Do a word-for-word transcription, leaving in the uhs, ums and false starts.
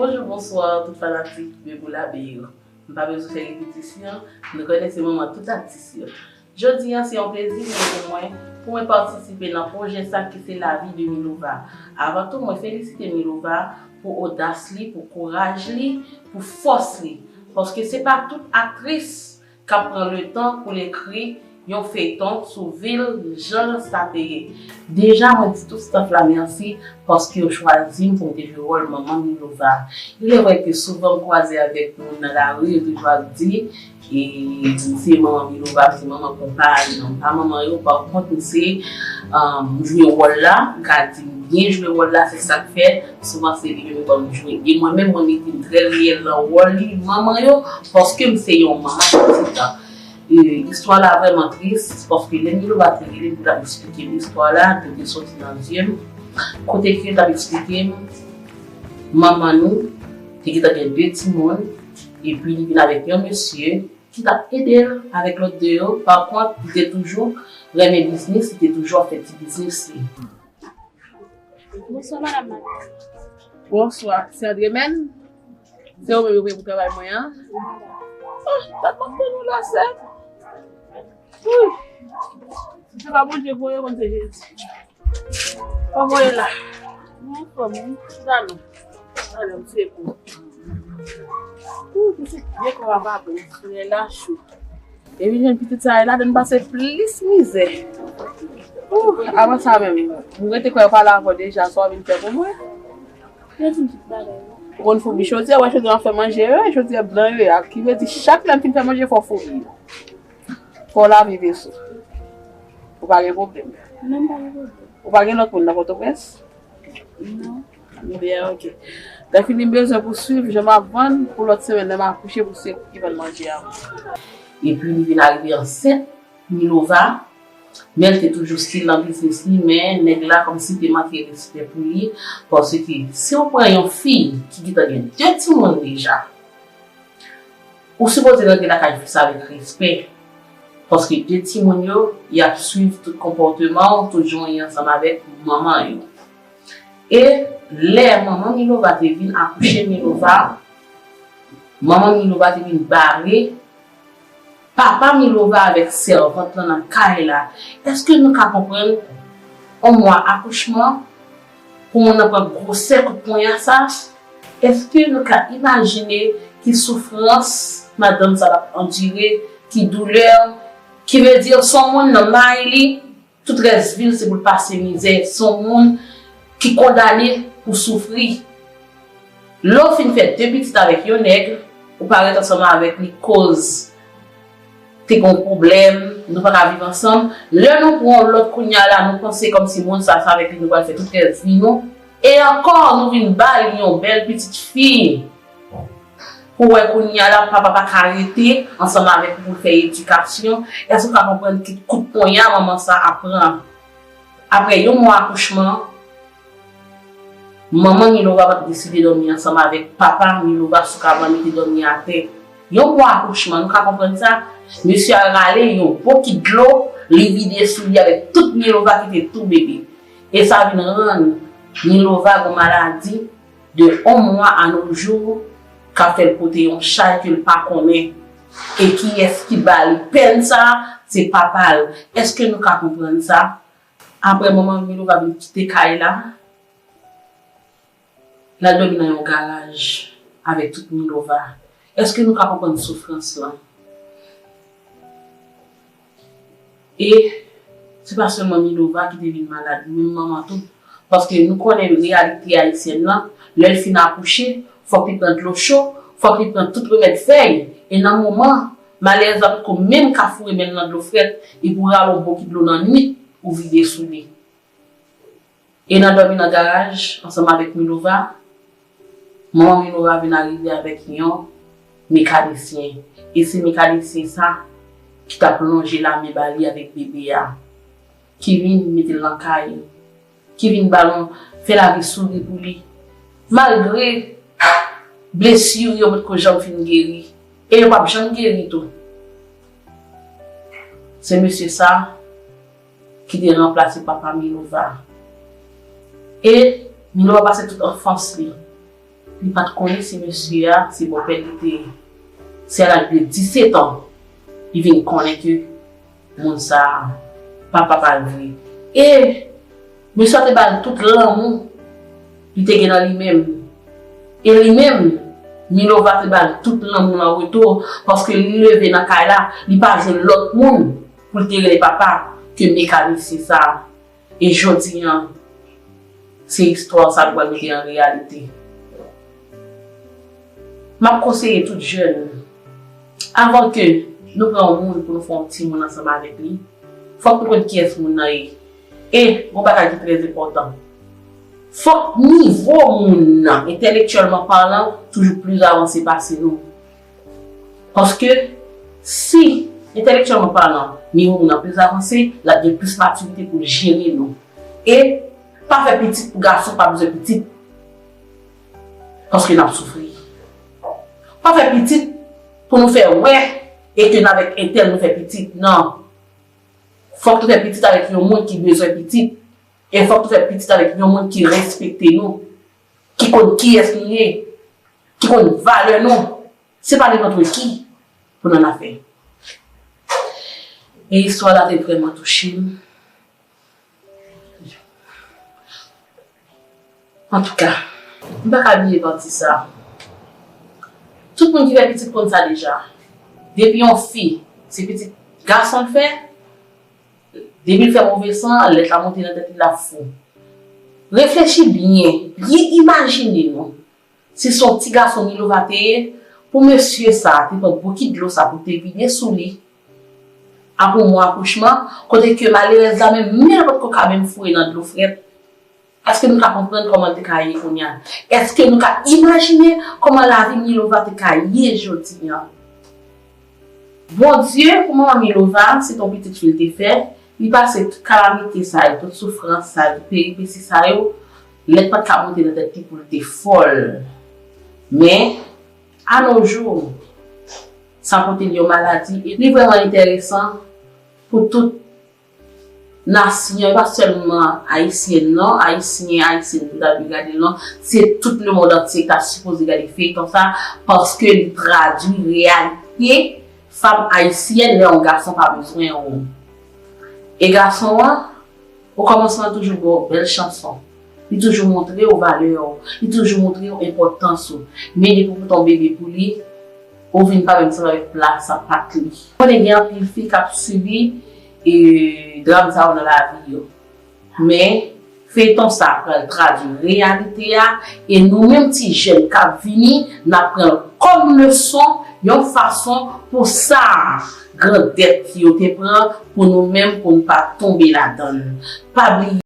Bonjou, bonswa, tout fanatik Beboula Bey yo. M pa bezwen fè repetisyon, nou konnen se manman tout atis yo. Jodi a, se yon plezi pou mwen, pou mwen patisipe nan pwojè sa ki se Lavi de Milova. Avan tou, mwen felisite Milova pou odas li, pou kouraj li, pou fòs li. Paske se pa tout aktris k ap pran letan pou l ekri yon feyton sou vi l jan sa te ye. Deja, mwen di tout staff la mèsi paske yo chwazi m pou m te jwe wòl manman Milova. Il est vrai que souvan m kwaze avèk moun nan lari, yo toujou ap di, e, m se manman Milova, m se manman konpayi. Non, m pa manman yo, pa kont, m se, um, m jwe wòl la, m ka di m byen jwe wòl la, se sa k fè souvan se li menm yo ban m jwe. E mwen menm, mwen mete m trè reyèl nan wòl li, manman yo, paske m se yon manman pitit. E, istwa la vrèman tris, paske lè Milova te rele m pou l ap eksplike m istwa la, dlo te soti nan zye m. Kote ke l t ap eksplike m, manman nou te gentan gen de timoun, epi li vin avèk yon mesye ki t ap ede l avèk lòt de yo. Pa kont, li te toujou renmen biznis, li te toujou ap fè ti biznis li. Bonswa, madanm Marie. Bonswa, se André menm? Se ou menm yo voye pou travay mwen an? Oh, dat mwen konn ou la, sè. Wi. Se pa Bondye voye, konn se Jezi. Kòman w ye la? Mwen anfòm, wi. Sa nou? Talè m se pou. Ou, pitit vye kò a pa bon. Lè la cho. Epi jwenn pitit sa yo ladan pase plis mizè. Ou, avan sa menm, m rete kwè yo pale avè w deja, sa w vin fè pou mwen. Yo di m tout bagay, wi. Ou konn foubi chodiè, wè chodiè an fè manje, wi, chodiè blan yo ye a. Ki vle di chak lè m fin fè manje, fò w foubi yo. Fò w lave veso. Ou pa gen pwoblèm. Non, m pa gen pwoblèm. Ou pa gen lòt moun nan Pòtoprens? Non. Byen, ok. Dèfini m bezwen pou swiv jan m ap vann pou lòt semèn lè m akouche pou se ou ki vann manje a. Epi li vin arive ansent, Milova, men l te toujou still nan biznis li, men nèg la kòmsi te manke respè pou li, paske si w pran yon fi ki gentan gen de timoun deja, ou sipoze rantre lakay fi sa avèk respè. Paske de timoun yo, y ap swiv tout konpòteman w, tout jan w ye ansanm avèk manman yo. E lè manman Milova te vin akouche Milova, manman Milova te vin bare papa Milova avèk sèvant lan nan kay la. Èske nou ka konprann yon mwa akouchman pou moun nan pran gwosè kout ponya sa? Èske nou ka imajine ki soufrans madanm sa t ap andire, ki doulè, ki vle di se yon moun nan may li, tout rès vi l se pou l pase mizè, se yon moun ki kondane pou soufri. Lè w fin fè de pitit avèk yon nèg, ou pa ret ansanm avèk li koz te gen yon pwoblèm, nou pa ka viv ansanm. Lè nou pran yon lòt kounye a la, nou panse kòmsi moun sa, se avèk li nou pral fè tout rès vi nou. E ankò, nou vin ba li yon bèl pitit fi. Pou wè kounye a la, papa pa ka rete ansanm avèk ou pou l fè edikasyon. Èske w ka konprann ki kout ponya manman sa ap pran? Apre yon mwa akouchman, manman Milova pa t deside dòmi ansanm avèk papa Milova sou kabann, li te dòmi atè. Yon mwa akouchman, nou ka konprann sa? Mesye a rale yon bokit dlo, li vide sou li avèk tout Milova ki te tou bebe. E sa vin rann Milova gon maladi de yon mwa a no jou, k ap fè l pote yon chay ke l pa konnen. E kiyès ki ba li pèn sa? Se papa l. Èske nou ka konprann sa? Apre manman Milova vin kite kay la, l al dòmi nan yon garaj avèk tout Milova. Èske nou ka konprann soufrans lan? E se pa sèlman Milova ki te vin malad, menm manman tou. Paske nou konnen reyalite ayisyèn nan, lè l fin akouche, fòk li pran dlo cho, fòk li pran tout remèd fèy. E nan moman, malèrèz la potko menm ka foure men l nan dlo frèt, li pou rale yon bokit dlo nan nwit, ou vide sou li. E nan dòmi nan garaj ansanm avèk Milova, manman Milova vin arive avèk yon mekanisyen. E se mekanisyen sa ki t ap lonje lamen ba li avèk bebe a, ki vin mete l nan kay, ki vin ba l yon, fè lavi souri pou li. Malgre blesi yo potko janm fin geri, e yo p ap janm geri tou. Se mesye sa ki te ranplase papa Milova. E Milova pase tout anfans li Li pa t konnen si mesye a se bòpè l li te ye. Se a laj de disèt an li vin konnen ke moun sa a pa papa l vre. E mesye a te ba l tout lanmou li te gen nan li menm. E li menm, Milova te ba l tout lanmou l an retou, paske li leve nan kay la, li pa jwenn lòt moun pou l te rele papa ke mekanisyen sa a. E jodi a, se istwa sa nou pral mete an reyalite. M ap konseye tout jèn, avan ke nou pran yon moun pou nou fè yon timoun ansanm avèk li, fòk nou konn kiyès moun nan ye. E yon bagay ki trè enpòtan, fòk nivo moun nan, entèlektyèlman palan, toujou plis avanse pase nou. Paske si, entèlektyèlman palan, nivo moun nan plis avanse, l ap gen plis matirite pou l jere nou. E pa fè pitit pou gason pa bezwen pitit. Paske n ap soufri. Pa fè pitit pou nou fè wè e ke n avèk entèl nou fè pitit. Non. Fòk nou fè pitit avèk yon moun ki bezwen pitit. E fòk nou fè pitit avèk yon moun ki respekte nou, ki konn kiyès nou ye, ki konn valè nou. Se pa nenpòt ki pou n ann afè. E istwa la te vrèman touche m. Antouka, m pa ka bliye pati sa. Tout moun ki fè pitit konn sa deja. Depi yon fi, se pitit gason l fè, depi l fè move san, lèt la monte nan tèt li, l ap fou. Reflechi byen, byen imajine nou. Si se yon ti gason Milova te ye, pou mesye sa a te pran bokit dlo sa pou te vide sou li, apre yon mwa akouchman, kote ke malerèz la menm, men l potko ka menm foure nan dlo frèt. Èske nou ka konprann kòman l te ka ye kounye a? Èske nou ka imajine kòman lavi Milova te ka ye jodi a? Bondye, pou manman Milova, se t on pitit fi l te fè, li pase tout kalamite sa yo, tout soufrans sa yo, tout peripesi sa yo, lèt pa t ka monte nan tèt li pou l te fòl. Men, a nos jours, sa pote l yon maladi, e li vrèman enteresan pou tout nasyon, e pa sèlman ayisyèn non, ayisyen, ayisyèn ki ta dwe gade l non, se tout lemonn antye ki ta sipoze gade feyton sa, paske li tradui reyalite fanm ayisyèn lè yon gason pa bezwen ou. E gason an, okòmansman, li toujou ba w bèl chanson. Li toujou montre w valè w. Li toujou montre w enpòtans ou. Men depi w pote yon bebe pou li, ou vin pa menm sanble avèk pla sapat li. Konnen gen anpil fi k ap sibi e dram sa yo nan lavi yo. Men, feyton sa pral tradui reyalite a, e nou menm ti jèn k ap vini, n ap pran l kòm leson, yon fason pou sa grandèt yo te pran pou nou menm, pou n pa tonbe ladan l. Pa bliye,